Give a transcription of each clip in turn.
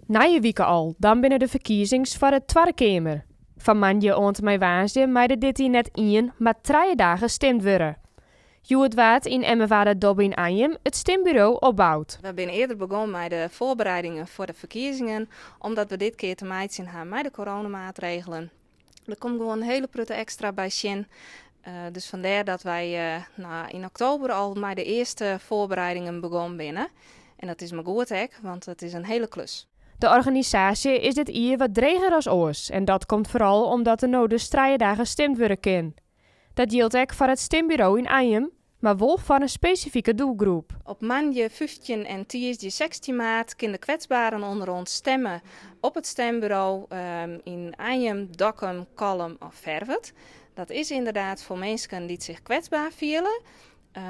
Nije wike al, dan binne de ferkiezings foar de Twadde Keamer. Fan moandei oant en mei woansdei mei der dit jier net ien, mar trije dagen stimd wurde. Hjoed waard yn MFA De Dobbe yn Anjum it stimburo opboud. We binne earder begûn mei de foarbereidingen foar de ferkiezingen, omdat we dit kear te meitsjen ha mei de coronamaatregelen. Der komt gewoan in hiele protte ekstra by sjen. Dus fandêr dat wy no, yn oktober al mei de earste foarbereidingen begûn binne. En dat is mar goed ek, want it is in hiele klus. De organisaasje is dit jier wat dreger as oars en dat komt foaral omdat der no dus trije dagen stimd wurde kin. Dat jildt ek foar it stimburo yn Anjum, mar wol foar in spesifike doelgroep. Op moandei 15 en tiisdei 16 maart kinne de kwetsbaren ûnder ons stemme op it stimburo yn Anjum, Dokkum, Kollum of Ferwert. Dat is ynderdaad foar minsken dy't sich kwetsber fiele.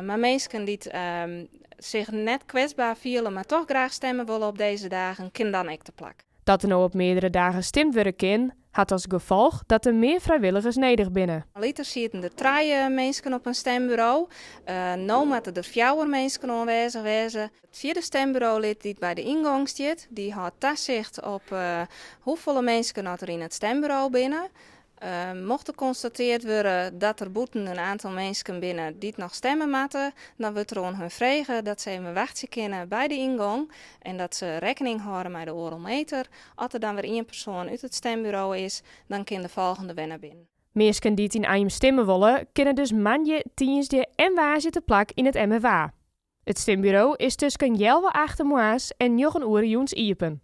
Mar minsken dy't sich net kwetsber fiele, mar toch graach stemme wolle op dizze dagen, kinne dan ek te plak. Dat der no op meardere dagen stimd wurde kin, hat as gefolch dat der mear frijwilligers nedich binne. Normaliter sieten der trije minsken op in stimburo. No moatte der fjouwer minsken oanwêzich wêze. It fjirde stimburolid dy't by de yngong stiet, dy hâldt tasicht op hoefolle minsken oft der yn it stimburo binne. Mocht der konstateard wurde dat der bûten in oantal minsken binne dy't noch stemme moatte, dan wurdt der oan hun frege dat se even wachtsje kinne by de yngong en dat se rekkening hâlde mei de oardel meter. As der dan wer ien persoan út it stimburo is, dan kin de folgjende wer nei binnen. Minsken dy't yn Anjum stimme wolle, kinne dus moandei, tiisdei en woansdei te plak yn it MFA. It stimburo is tusken healwei achten moarns en njoggen oere jûns iepen.